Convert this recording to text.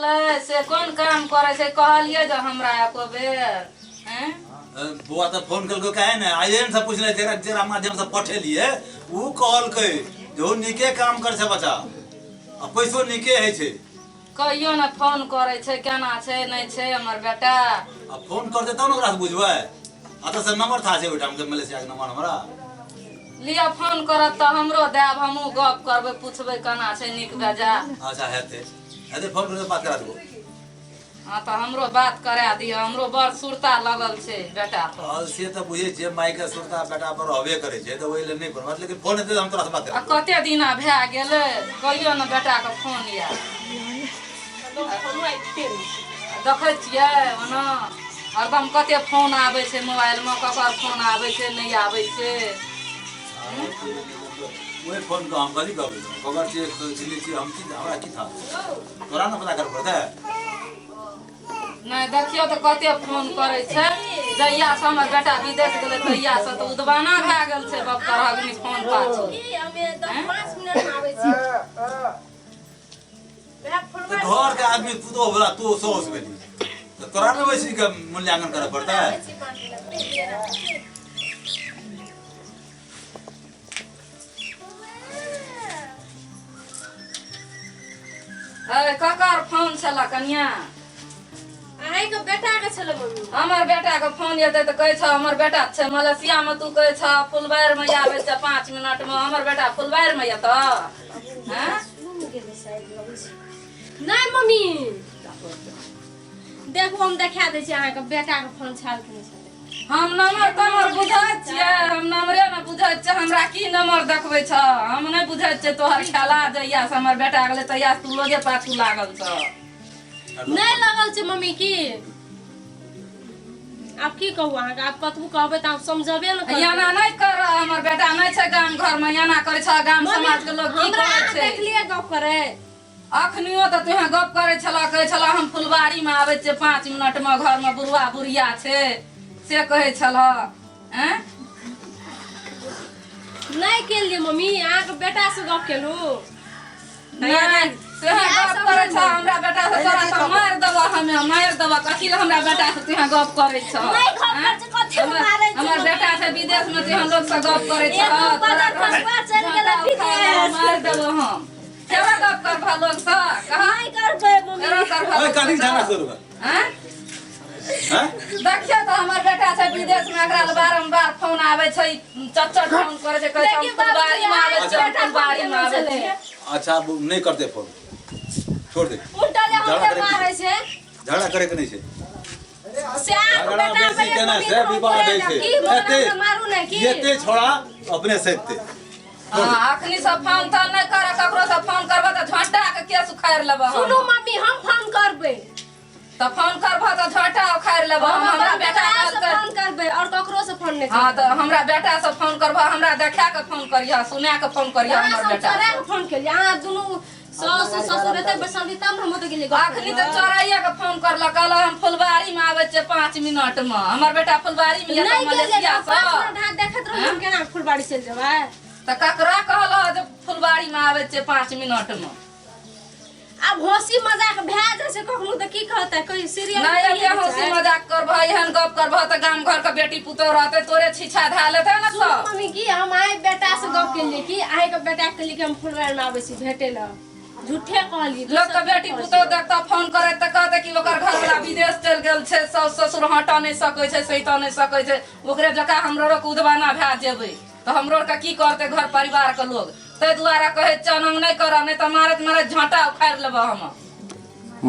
गेलै से कोन काम करै छै कहलियै जे हमरा एको बेर हैं बौआ तऽ फोन केलकै काहे ने आइए ने सब पुछले जेकरा जेकरा माध्यम से पठेलियै उ कहलकै जे ओ नीके काम करै छै बच्चा आ पैसो नीके होइ छै कहियो ने फोन करै छै केना छै नहि छै हमर बेटा आ फोन करतै तब ने ओकरा से बुझबै आ तऽ से नंबर था छै ओहिठाम के मलेशिया के नंबर हमरा लिअ फोन करत तऽ हमरो देब हमहूँ गप करबै पुछबै केना छै नीक बेजा अच्छा हेतै हेतै फोन करके बात करा देबो हँ तऽ हमरो बात करा दिअ हमरो बड़ सुरता लगल छै बेटा पर और से तऽ बुझै छियै माय के सुरता बेटा पर रहबे करै छै तऽ ओहि लेल नहि कोनो बात लेकिन फोन हेतै तऽ हम तोरा से बात आ करा देबो कते दिना भए गेलै कहियो ने बेटाके फोन आयल देखै छियै ओना हरदम कते फोन आबै छै मोबाइलमे ककर फोन आबै छै नहि आबै छै ओहि फोन के हम कथी कहबै ककर छियै चिन्है छियै हम की हमरा की था तोरा ने पता कर पड़तै नहि देखियौ तऽ कते फोन करै छै जहियासँ हमर बेटा विदेश गेलै तहियासँ तऽ उदबाना भए गेल छै बाप तरहगनी फोन पाछू तऽ घर के आदमी पुतोह वाला तू साउस भेली तऽ तोरा ने वैसी के मूल्यांकन करऽ पड़तै अरे ककर फोन छलऽ कनिया अहाँके बेटा के छलै मम्मी हमर बेटा के फोन एतै तऽ कहै छ हमर बेटा छै मलेशिया मे तू कहै छ फुलबारि मे आबै छै 5 मिनट मे हमर बेटा फुलबारि मे एतऽ हैं नहि मम्मी देखू हम देखा दै छी अहाँके बेटा के फोन छाल कि नहि छलै हम नम्बर तम्बर बुझै छियै हम नम्बरे ने बुझै छियै हमरा की नम्बर देखबै छ हम नहि बुझै छियै तोहर खेला जहिया से हमर बेटा गेलै तहिया से तू लोगे पाछू लागल छ नहि लगल छै मम्मी की आब की कहू अहाँके आब कतबो कहबै तऽ आब समझबे ने करबै एना नहि कर हमर बेटा नहि छै गाम घर मे एना करै छ गाम मम्मी, समाज के लोग की हमरा कहै अहाँ छै देखलियै गप करै अखनियो तऽ तुहे गप करै छलह कहै छलह हम फुलबाड़ीमे आबै छियै 5 मिनटमे घरमे बुढ़वा बुढ़िया छै से कहै छलह आँय नहि केलियै मम्मी अहाँके बेटा से गप केलहुँ नहि तुहे गप करै छह हमरा बेटा से तोरा तऽ मारि देबह हमे मारि देबह कथी लए हमरा बेटा से तुहे गप करै छह नहि गप करै छै, कथी लए हमर मारै छै हमर बेटा छै विदेशमे तुहे लोक से गप करै छह एगो बदर फसुआ चलि गेलै विदेश। मारि देबह हम केना गप करबह लोक से कहा नहि करबै मम्मी केना करबह ओए लोक कथी से? झगड़ा शुरू भेल आँय? हैं देखियौ तऽ हमर बेटा छै विदेश मे एकरा लए बारम्बार फोन आबै छै चच्चर फोन करै छै कहै छै हम देखी बाबूजी, फुलबाड़ी मे आबै छियै अच्छा। फुलबाड़ी मे आबै छियै अच्छा अब नहीं करते फोन छोड़ दे उल्टा ले झगड़ा हमरे करे मारै छै झगड़ा करे के नहीं छै से अहाँके झगड़ा बेटा बेसी आबैए केना मम्मी से तऽ हम विवाद पूरा होइ छै की मम्मी एते हमरा मारू ने की एते छोड़ा अपने से एते हँ अखनी सब फोन तोन नहि कर ककरो सब फोन करबह तऽ झोंटा के केस उखाड़ि लेबह हम। सुनू मम्मी हम फोन करबै तऽ फोन करबह तऽ झोंटा उखाड़ि लेबह हम हम हमरा अपन बेटा बेटा से कहलकै फोन करबै और ककरो से फोन नहि हँ करबै तऽ हमरा बेटा से फोन करबह हमरा देखा के फोन करिह सुना के फोन करिह अहाँ हमर सब बेटा चोरा के फोन केलियै अहाँ दुनू सास ससुर एते बैसल रही तब ने हम ओतऽ गेलियै गप अखनी तऽ करबै। चोराइए के फोन करलक कहलक हम फुलबाड़ी मे आबै छियै 5 मिनट मे हमर बेटा फुलबाड़ी मे यऽ नहि तऽ गेलियै मलेशिया तऽ पाँच सँ मिनट अहाँ देखैत रहू हम केना फुलबाड़ी चलि जेबै तऽ ककरा कहलह जे फुलबाड़ी मे आबै छियै 5 मिनट मे आब हँसी मजाक भए जाइ छै कखनो तऽ की कहतै कोई सीरियल नहि एते हँसी मजाक करबह एहन गप करबह तऽ गाम घर के बेटी पुतोह रहतै तोरे छीछा धए लेतै ने सब मम्मी की हम आइ बेटा से गप केलियै कि अहाँके बेटा के कहलियै कि हम फुलबाड़ी मे आबै छी भेटै लए झूठे कहलियै लोक के बेटी पुतोह देखतऽ फोन करे तऽ कहतै कि ओकर घरवला विदेश चलि गेल छै साउस ससुर हटा नहि सकै छै सहित नहि सकै छै ओकरे जकाँ हमरो आरके उदबाना भए जेबै तऽ हमरो आरके की करतै घर परिवार के लोग ताहि दुआरे कहै चनंग नहि करऽ नहि तऽ मारैत मारैत झाँटा उखाड़ि लेबऽ हम।